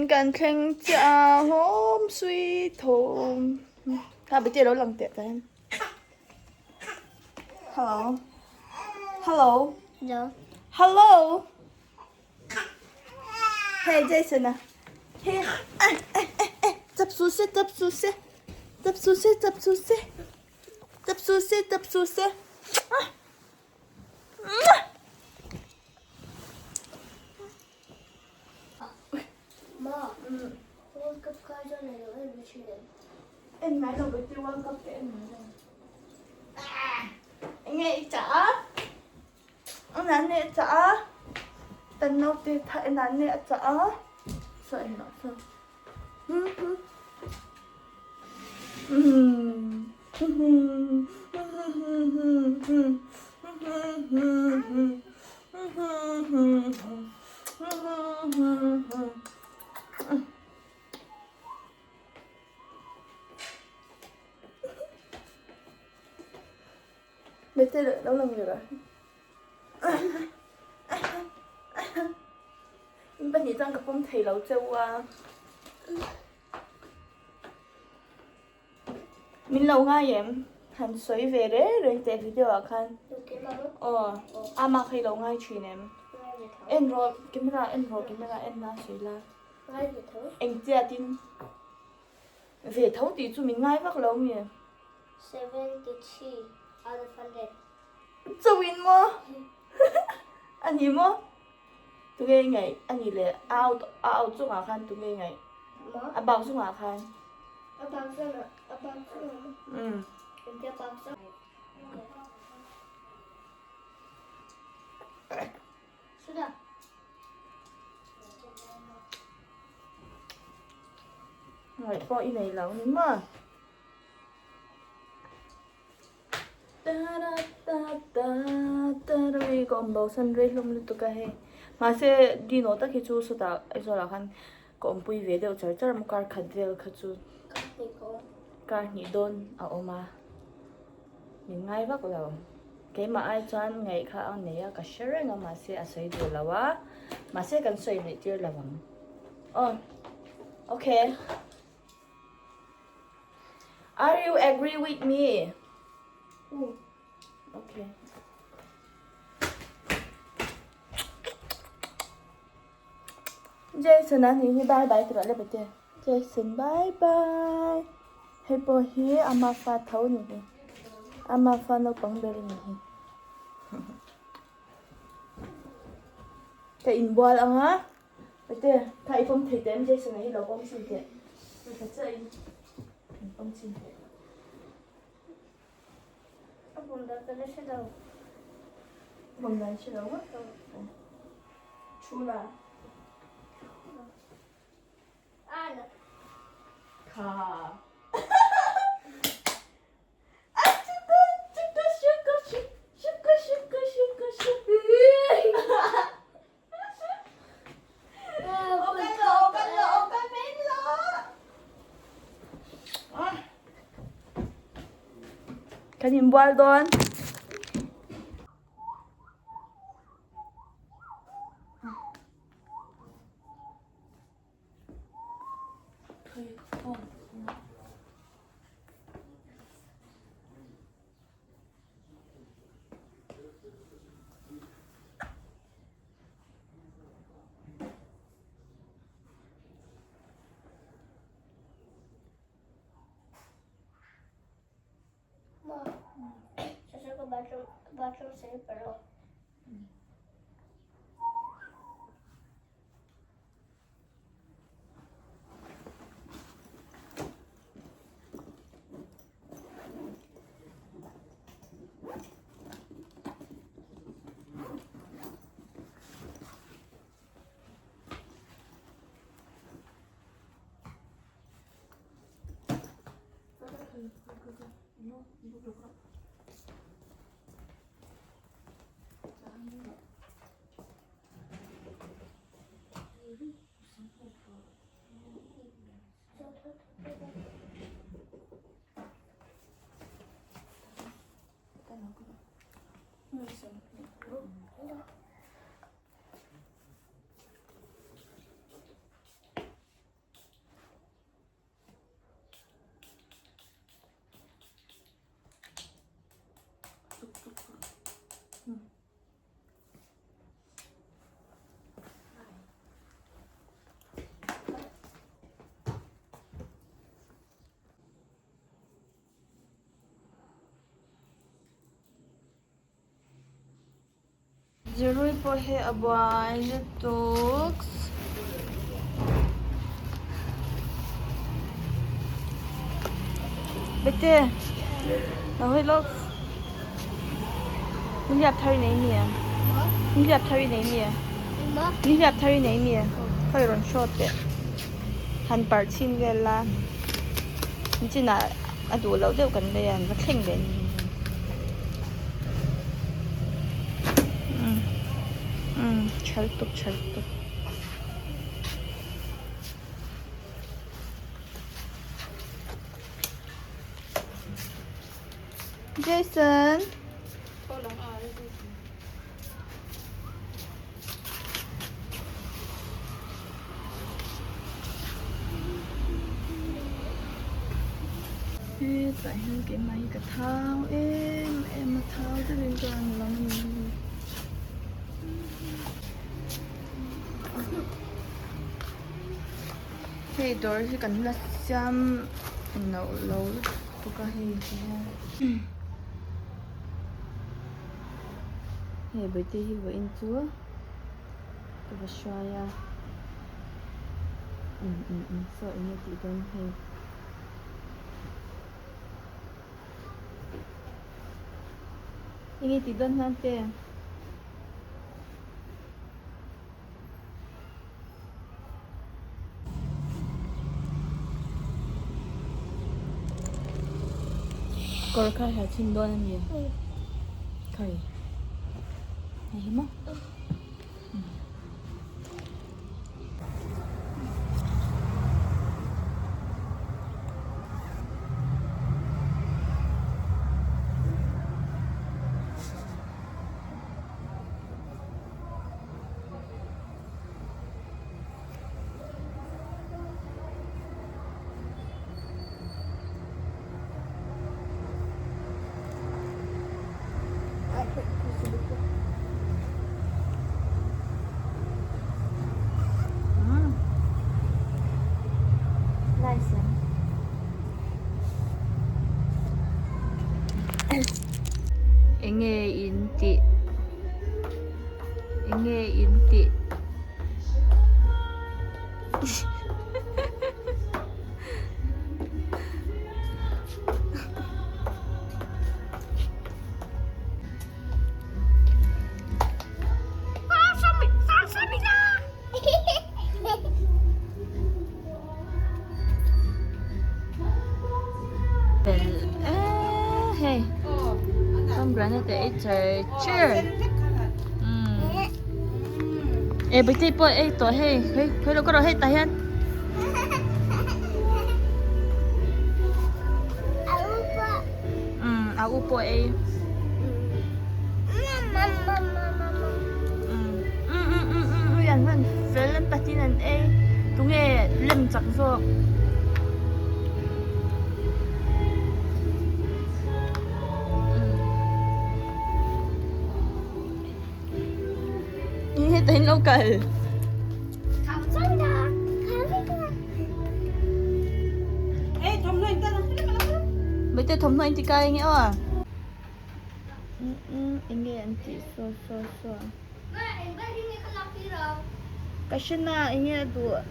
In kan thleng chiah a home sweet home kha bete lo lang teh tah hian hello hello hello hey Jason a hey eh eh eh eh chap su se chap su se chap su se chap su se chap su se chap su se ah Ma, World Cup kha chuan a lo en ve thin em? En ngai lo bete World Cup te en ngai lo. Enge i chah a? An an neh chah a? Tan naute tha en an neh a chah a? Saw en lo saw. Hmm hmm. Hmm hmm hmm hmm hmm hmm hmm hmm Bete lo lang ve rawh. In pahnih chuan ka pawm thei lo cheu a. Min lo ngai em? Han sawi ve reng reng teh video ah khan. Aw, ama kha i lo ngai thin em? En rawh, camera en rawh, camera en la sawi la. Engtia tin ve tho tih chu min ngai vak lo mi? 73 out of 100. Chauhin maw? A ni maw? Tunge i ngaih? A ni le, a out a out chungah khan tunge i ngaih? A bak chungah khan. A bak chungah, a bak chungah maw? Umm. Engtia bak chungah? Sudah. Ngaih pawh i nei lo ni maw? Ka awm bo san rei hlawm lutuk a hei mahse dino tak hi chu sawtah Aizawl ah khan ka awmpui ve deuh char char a kar khat vel kha chu kar hnih dawn a awm a min ngai vak lo keimah ai chuan ngaih kha a nei a ka hre reng a mahse a sawi duh lo a mahse kan sawi luih tir lo ang aw okay. Are you agree with me? Okay. Jason a nih hi bye bye ti rawh le bete. Jason bye bye. Hei pawh hi ama fa tho ni hi. Ama fa naupang ber ni hi. Ka inbual anga. Bete, tha i pawm thei teh em Jason a hi lo pawm chin teh. Tha chiah in in pawm chin teh. A pawm dan ka la hre lo. A pawm dan hre lo maw? Thu la. Ana. Kha. Kan inbual dawn. Ma,这是个 bathroom bathroom slipper 哦。Zirui pawh hi a buai lutuk. Bete lo hawi lawk. Nihliap thar i nei mi em? Nihliap thar i nei mi em? Nihliap thar i nei mi em? Khawi rawn show teh. Han parh chhin vel la. Nichinah a duh loh deuh kan lei a, an va thleng leh ni. Umm tha lutuk tha lutuk. Jason. Hetah hian keimah hi ka thau em em a thau deuhin ka rawn lang a ni. Hei dawr hi kan la siam loh lo lutuk a hei ti hian. Hei birthday hi vawiin chu ka va hruai a um um um saw eng nge tih dawn hei eng nge tih dawn hlan te. Kawr kha ha chhin dawn a ni khawi hei hi maw. Enge in tih? Eng nge in tih? Hei pomegranate ei char char e bete pawh ei tawh hei hei khawi lo ka rawh hei tah hian a u pawh ei an han fel an patin an ei tunge lem chak zawk. Hetah in lo kal. Bete thawmhnaw in ti kai nge aw. Enge an tih saw saw saw. Ka hre na enge a duh.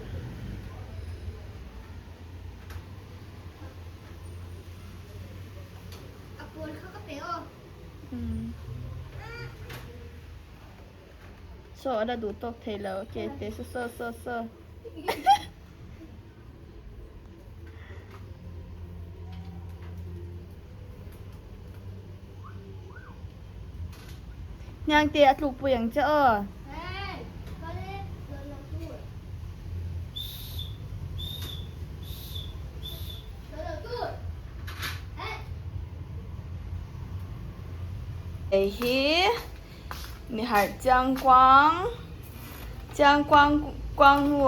Saw a la duh tawk thei lo ke te saw saw saw saw. Hniang te a tluk pui ang che aw. Hei hi mi harh chiang kuang chiang kuang kuang nu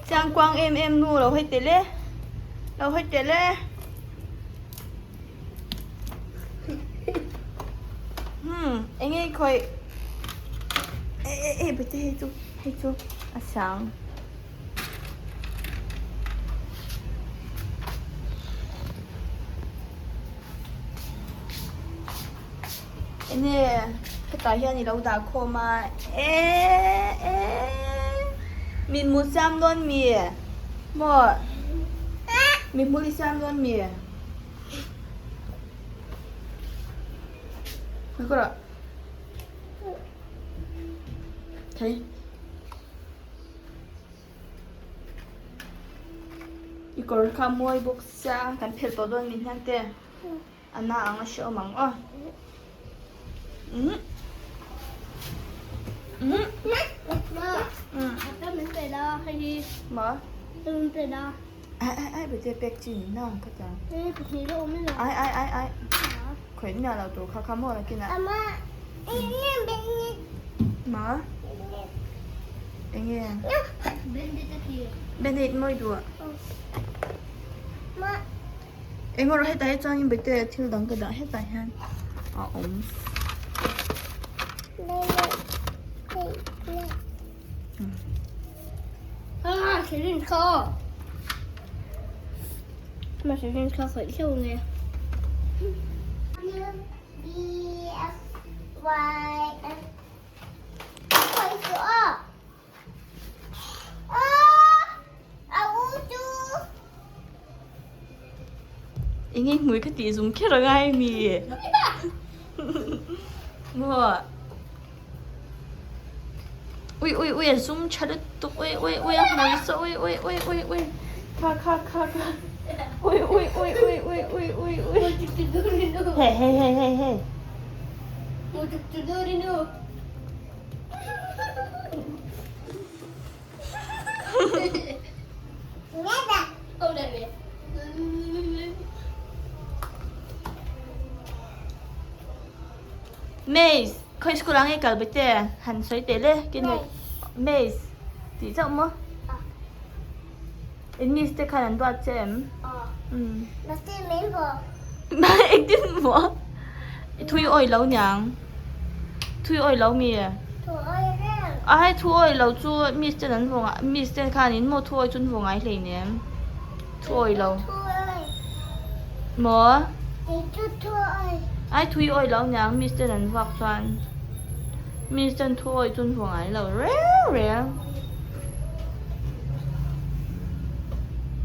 chiang kuang em em nu lo hawi tel e lo hawi tel e hmm eng nge khawi e e e bete hei chu hei chu a sang. Enge. Hetah hian i lo dah khawm a eee eee min hmu siam dawn mi maw mi hmul i siam dawn mi Thei. I kawr kha mawi bawk sia kan phelh tawh dawn min hian te a na ang a hrehawm ang aw. Maw? Ai ai ai bete pek chi ni na ka ta. Ai ai ai ai. Khoi na lo tur kha kha maw nakin ah. Maw? Enge? Band-aid mawi duh. Eng erawh hetah hi chuanin bete thil dang ka dah hetah hian a awm. Eng nge hmui ka tih zum kher angai mi? Maw? Ui ui ui a zum tha lutuk ui ui ui a hmui saw ui ui ui ui ui kha kha kha kha ui ui ui ui ui ui ui ui hey hey hey hey hey. Maze khawi school ah nge kal be che han sawi teh le kin maze tih chauh maw in miss te khan an duat che em engtin maw I thui awih lo niang thui awih lo mi a hei thu awih lo chu miss ten an vawng miss ten khan in maw thu awih chu an vawng ngai hleinem thu awih lo maw ai thui awih lo niang miss ten an vuak chuan miss ten thu awih chu an vawng ngai lo reng reng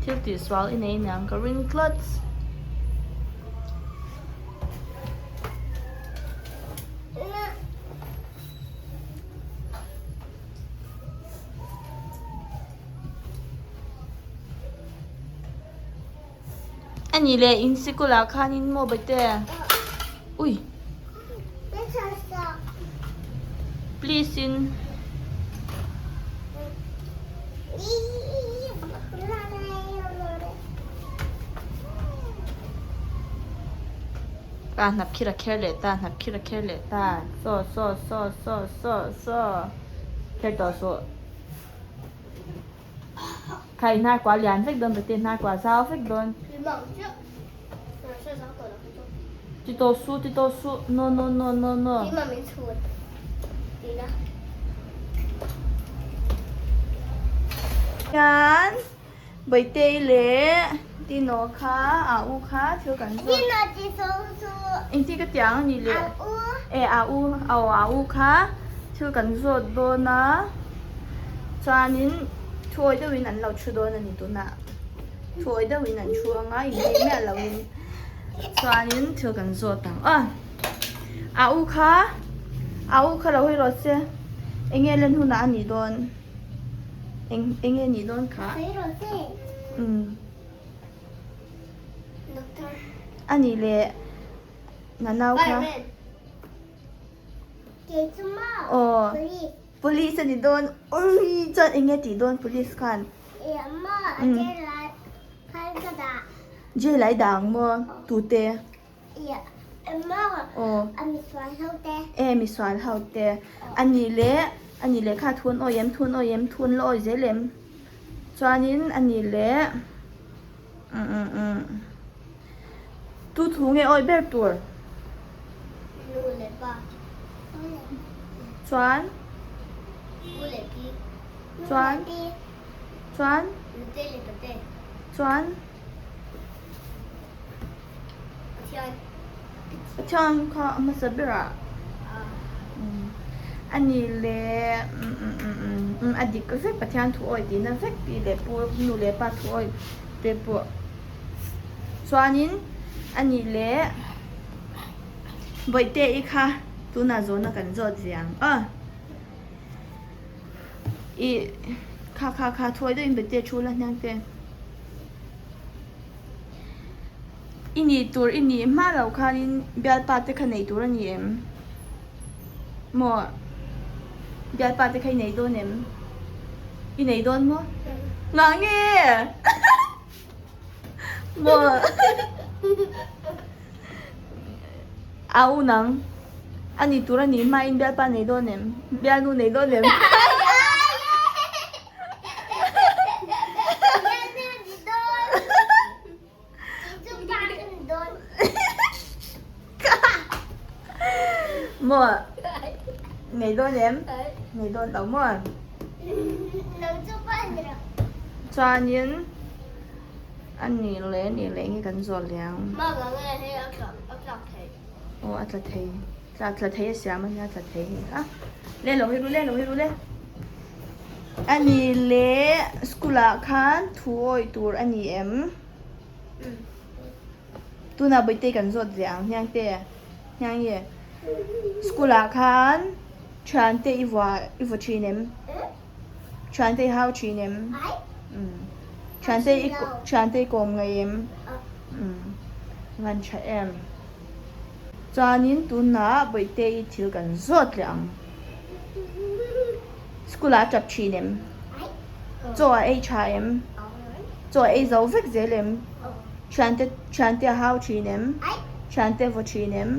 thil tihsual i nei niang ka ring tlat. A nih leh in sikul ah khanin maw bate ui please in. Ta hnap khir a kher leh ta hnap khir a kher leh ta saw saw saw saw saw saw kher tawh suh kha i hnar kuah lian vek dawn bete hnar kuah zau vek dawn ti tawh suh ti tawh suh no no no no no. Hian Bawihtei leh Tino kha a u kha thil kan zawt. Tino ti so su. Engti ka tiang a ni le? A u. E a u aw a u kha thil kan zawt dawn a chuanin thuawi deuhin an lo thu dawn a ni tunah thuawi deuhin an thu anga inneih miah loin chuanin thil kan zawt ang aw. A u kha a u kha lo hawi rawh se eng nge len hunah a nih dawn eng eng nge nih dawn kha umm a nih leh nanau kha aw police a ni dawn ui chuan eng nge tih dawn police khan jail ah i dah ang maw tute. E misual ho te a nih leh a nih leh kha thun awi em thun awi em thun la awi zel em chuanin a nih leh umm umm umm tu thu nge awi ber tur chuan chuan chuan chuan. Pathian kha a hmasa berah. A ni le umm a dik vek Pathian thu awih tihna vek pi leh pu nu leh pa thu awih te pawh chuanin a ni le Bawihte i kha tunah zawhna kan zawt ve ang aw i kha kha kha thuai deuhin Bawihte thu la hniang te. I nih tur i nih hma loh khanin bialpa te kha nei tur a ni em? Maw? Bialpa te kha i nei dawn em? I nei dawn maw? Ngah nge? Maw? A u nang, a nih tur a nih hmain bialpa nei dawn em? Bialnu nei dawn em? Maw nei dawn em? Nei dawn lo maw? Chuanin a ni leh ni leh nge kan zawh leh ang. Aw a tla thei. Tla tla thei a siam a nia tla thei a ni kha. Le lo hi ru le lo hi ru le. A ni le school ah khan thu awih tur a ni em? Tunah Bawihtei kan zawt ve ang hniang te hniang nge school ah khan thiante i vua i vaw thin em? Thiante i hau thin em? Thiante i thiante i kawm ngei em? Van tha em? Chuanin tunah Bawihtei thil kan zawt leh ang. School ah a tap thin em? Chaw a ei tha em? Chaw a ei zo vek zel em? Thiante thiante a hau thin em? Thiante a vaw thin em?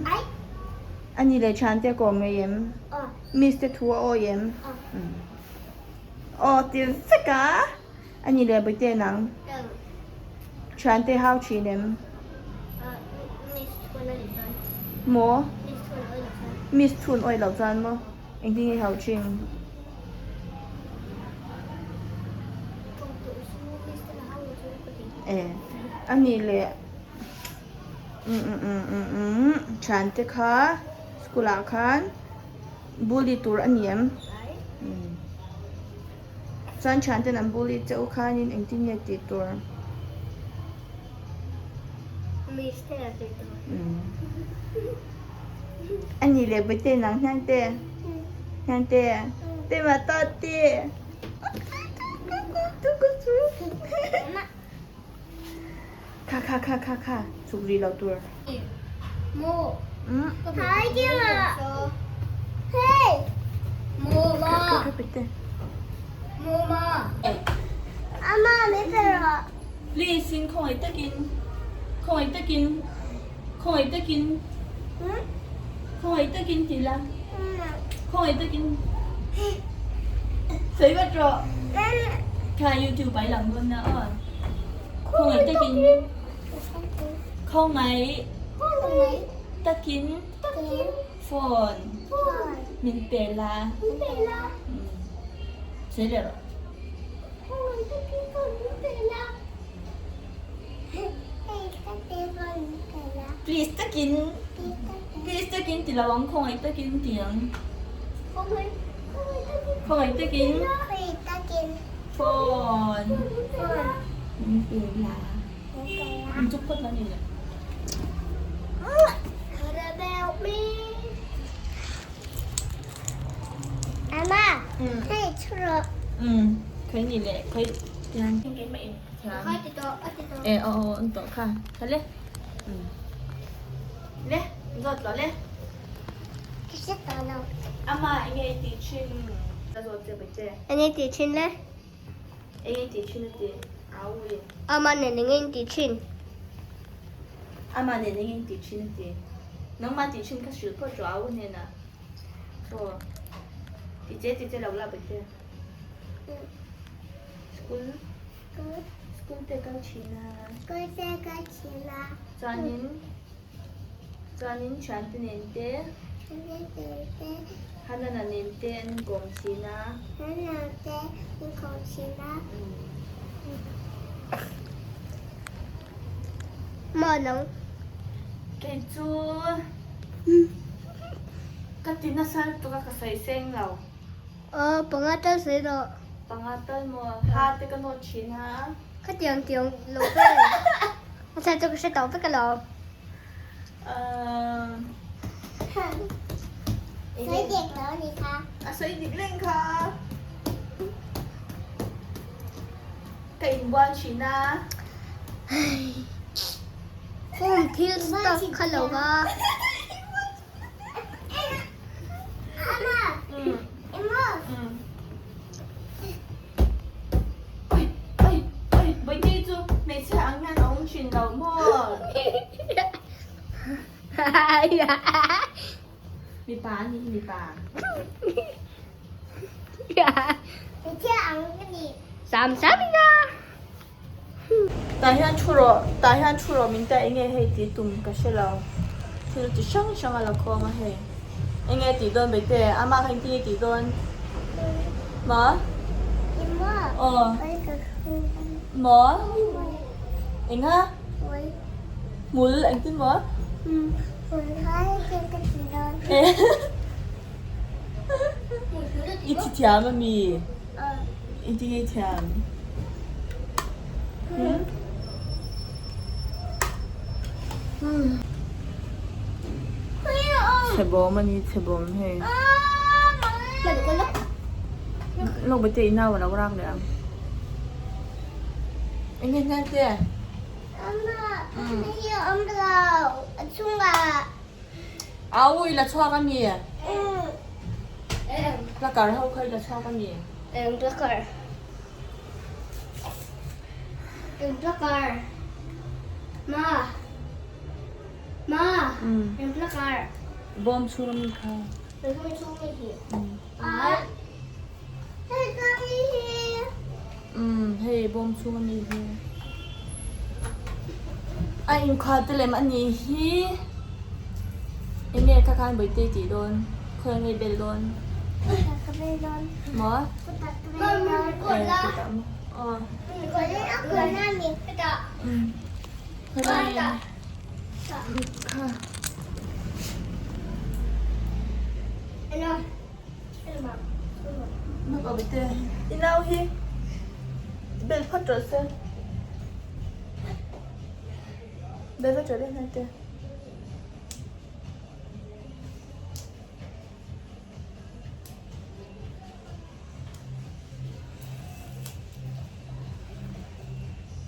A ni leh thiante a kawm ngei em? Miss te thu a awi em? Aw ti vek a! A ni leh Bawihtei nang? Thiante hau thin em? Maw? Miss chhun awih loh chuan maw? Engtin nge i hau thin? E, a ni leh thiante kha school ah khan bully tur a ni em? Chuan thianten an bully che u khanin engtin nge tih tur? A ni leh Bawihte nang hian te hian te te mah ta te Kha kha kha kha kha chuk rih lo tur. Please in khawngaih takin khawngaih takin khawngaih takin khawngaih takin ti la khawngaih takin sawi vat rawh kha youtube ah i lang dawn nia aw khawngaih takin khawngaih takin phone min pe la sawi leh rawh. Please takin please takin ti lo ang khawngaih takin ti ang khawngaih takin phone min pe la min chuk phawt la ni le. Khawi ni leh khawi tiang e aw aw an tawh kha tha le le zawt lo le ama enge i tih thin ka zawt che bai che enge i tih thin le enge i tih thin a ti au in ama nen enge in tih thin ama nen enge in tih thin a ti nangma tih thin kha hrilh phawt rawh au hnenah. Aw ti che ti che lo la bawih te school school te kal thin a school te kal thin a chuanin chuanin thiante nen te thiante nen te Hanana nen te an inkawm thin a Hanana te inkawm thin a maw nang kei chu. Ka ti nasa lutuk a ka sawi seng lo. Aw panga tal sawi rawh. Panga tal maw? Ha te ka nawt thin a. Khatiang tiang lo vel. A chhan chu ka hre tawh vek alawm. Sawi dik lo a ni kha. A sawi dik reng kha. Ka inbual thin a. Home thil stock kha lo va. Oi oi oi Bawihtei chu hmeichhia ang hian a awm thin lo maw? Mipa a ni hi mipa. Hmeichhia ang ka ni. Sam sam ina. Tah hian thu rawh, tah hian thu rawh min ta enge hei tih tum ka hre lo. Thil chi hrang hrang a la khawm a hei. Enge tih dawn Bawihtei, ama kha engtin nge tih dawn? Maw? Aw. Maw? Enga? Hmul engtin maw? I thi thiam ami? I ti ngei thiam. Chhe bawm a ni chhe bawm hei. Lawk bete i nau a lo rak leh ang. Eng nge hnial te? Au i la chhuak a mi? Plakar ho kha i la chhuak a mi? Eng plakar? Eng plakar? Ma. Ma. Eng plakar? Bawm chhung a mi kha. Bawm chhung a mi hi. A. Hei ka mi hi. Umm hei bawm chhung a mi hi. A inkhua te lem a nih hi. Enge ka khan Bawihtei tih dawn? Khawi nge bel dawn? Ka bel dawn. Maw? Ka bel dawn. Aw. Umm. Khawi nge? Kha. I nau hi bel phawt rawh se. Bel phawt rawh le hnai te.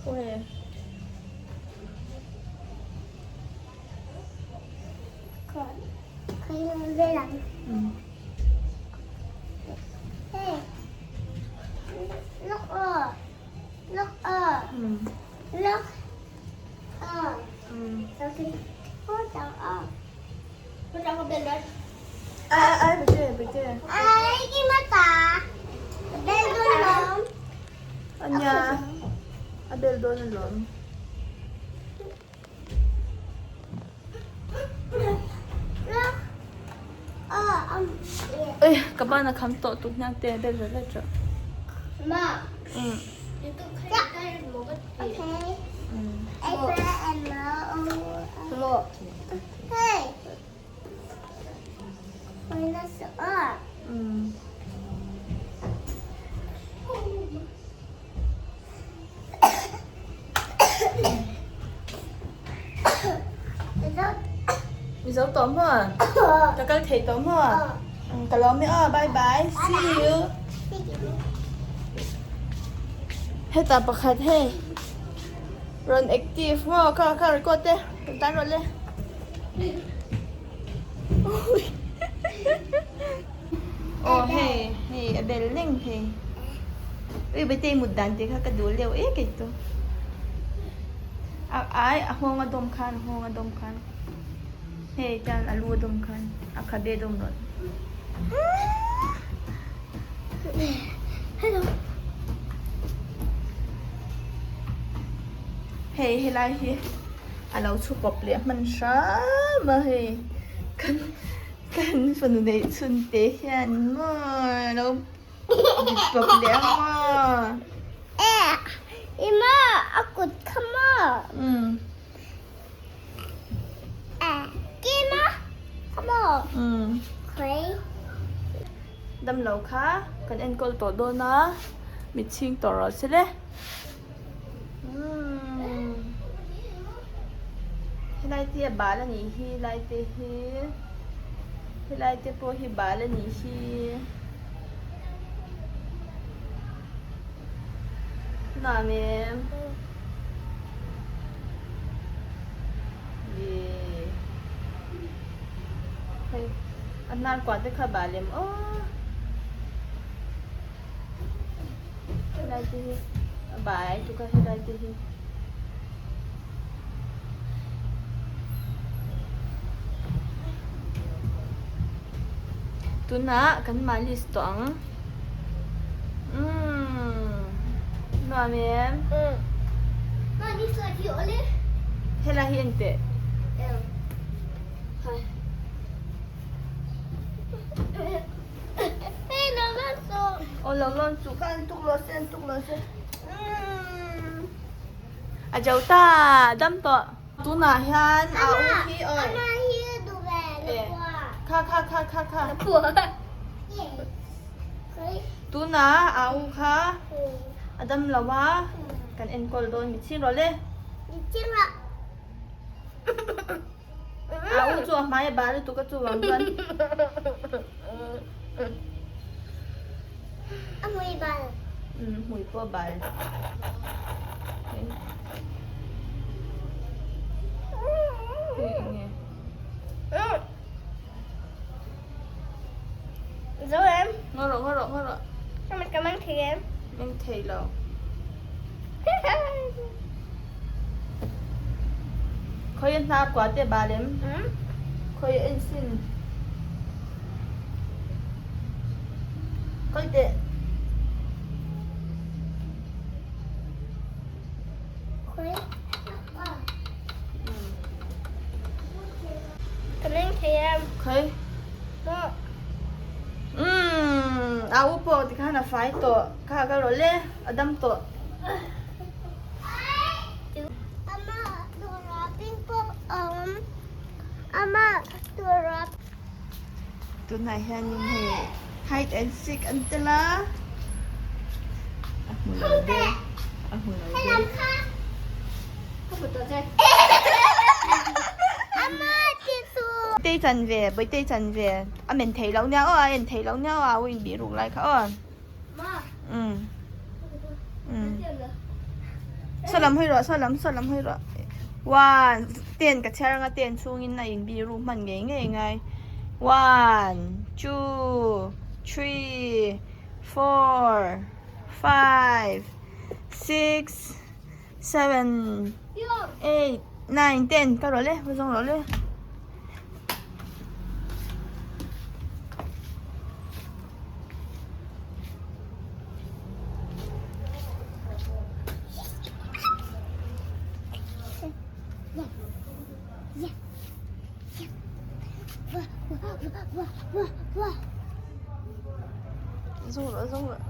Khawnge? Ania a bel dawn alawm. Ui ka ban a kham tawh tuk hniak te bel rawh rawh rawh. Mizo tawh maw? Ka kal thei tawh maw? Ka lawm e aw, bye bye, see you. Hetah pakhat hei rawn active maw ka ka record te rawn tan rawh le. Aw hei hei a bel reng hei ui Bawihtei mut dan te kha ka duh leuh ek ei tu a ai a nghawng a dawm khan a nghawng a dawm khan hei chuan a lu a dawm khan a khabe a dawm rawh Hello Hei helai hi a lo chhu pawp leh hman hram a hei kan kan fanu neih chhun te hian maw a lo bit pawp leh a maw. E maw a kut kha maw e ki maw kha maw khawi. lo kha kan enkawl tawh dawn a mit chhing tawh rawh se le umm helai te hi a bal a nih hi helai te hi helai te pawh hi bal a nih hi nuam em. Hei a hnar kuah te kha bah lem aw helai te hi a bai tuk a helai te hi. Tunah kan malis tawh ang umm nuam em. Helai hi en teh. Aw lo lawn suh kha an tuk lo se an tuk lo se. A jo ta dam tawh. Tunah hian a u hi awi. Kha kha kha kha kha. Tunah a u kha a dam lo a kan enkawl dawn mi chhing rawh le. A u chu a hmai a bah lutuk a chuvang chuan. A hmui bal. Umm hmui pawh a bal. Hei eng nge? Zo em? Ngaw rawh ngaw rawh ngaw rawh. Ka mang thei em? Mang thei lo. Khawi a hnar kua te bal em? Khawi a en sin? Khawi teh. Khawi. Ka meng thei em? Khawi. Umm a u pawh tikhan a fai tawh. Kha ka rawh le a dam tawh. Tunah hianin hei hide and seek an tel a, a hmu lo ber a hmu lo ber. Bawihtei chan ve bawihtei chan ve a men thei loh nia aw a en thei loh nia aw a u inbih ruk lai kha aw. Umm umm saw lam hawi rawh saw lam saw lam hawi rawh one ten ka chhiar anga ten chhungin a in biru hman ngei ngei ngai one two three four five six seven eight nine ten ka rawh le va zawng rawh le. Zawng rawh zawng rawh.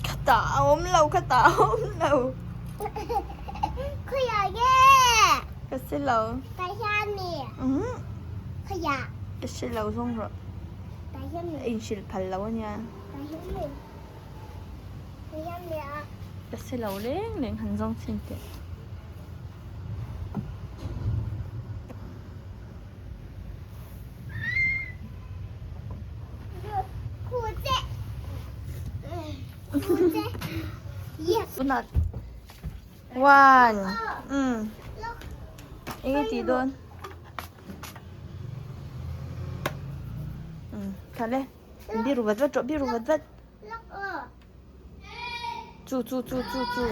Khatah a awm lo khatah a awm lo. Khawiah nge? Ka si lo. Ka hian mi. Umm. Khawiah? Ka si lo zawng rawh. Ka hian mi. A inhrilh phal lo ania. Ka hian mi. Ka hian mi a. Ka si lo leng leng han zawng chhin teh. Tunah one umm eng nge tih dawn umm kha le biru vat vat rawh biru vat vat chu chu chu chu chu.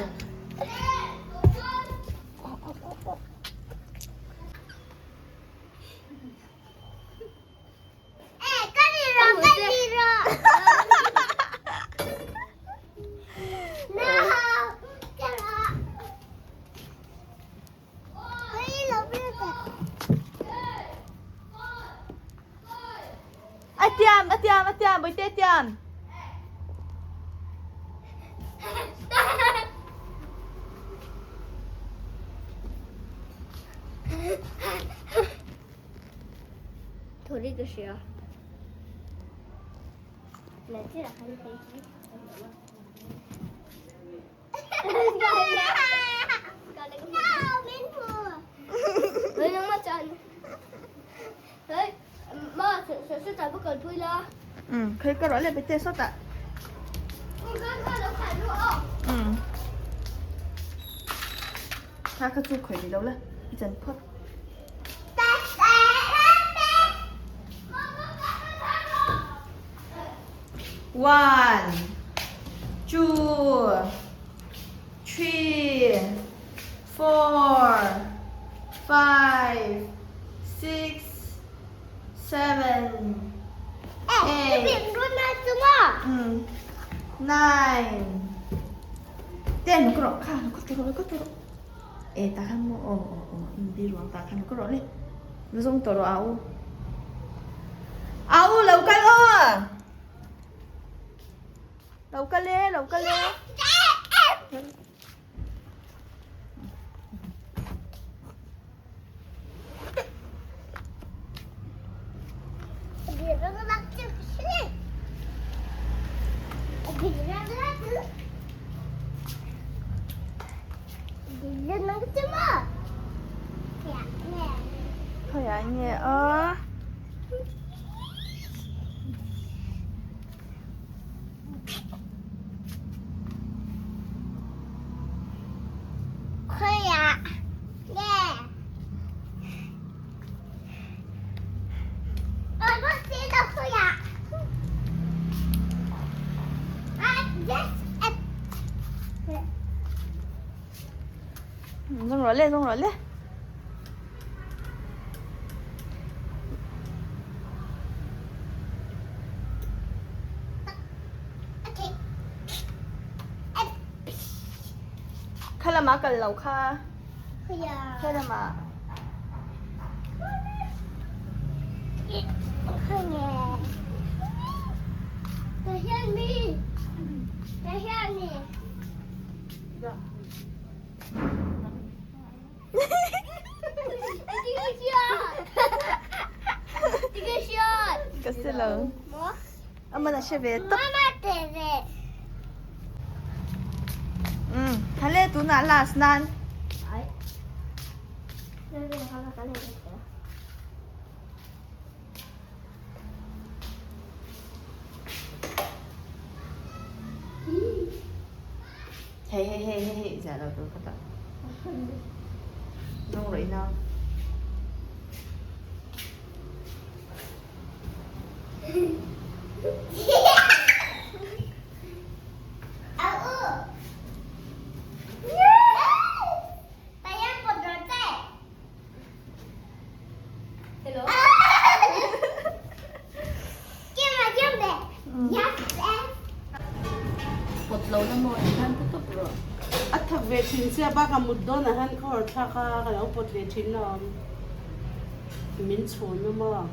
tiam a tiam a tiam bawihte a tiam. Thawri ka hria. Khawi ka rawh le bete sawtah. Kha kha chu khawi rih lo la i chan phawt. One, two, three, four, five, six, seven, eight, nine, ten ka rawh kha ka tawh ka tawh e tah khan maw aw aw aw in ruang tah khan ka rawh le va zawng tawh rawh a u a u lo kal aw lo kal e lo kal e. Khawiah nge aw. Zawng rawh le zawng rawh le. Kha lamah kal lo kha. Kha lamah. Ka si lo. Aman a hre ve tawp. Um, thale tunah last nan. Hei hei hei hei hei zah lo tur ka tak. Nung rawh i nau. Pawt lo na maw ti khan tawp rawh. A thak ve thin sia bakah mut dawn ah hian ka hawr thlak a ka lo pawt ve thin lo. Min chhun a maw.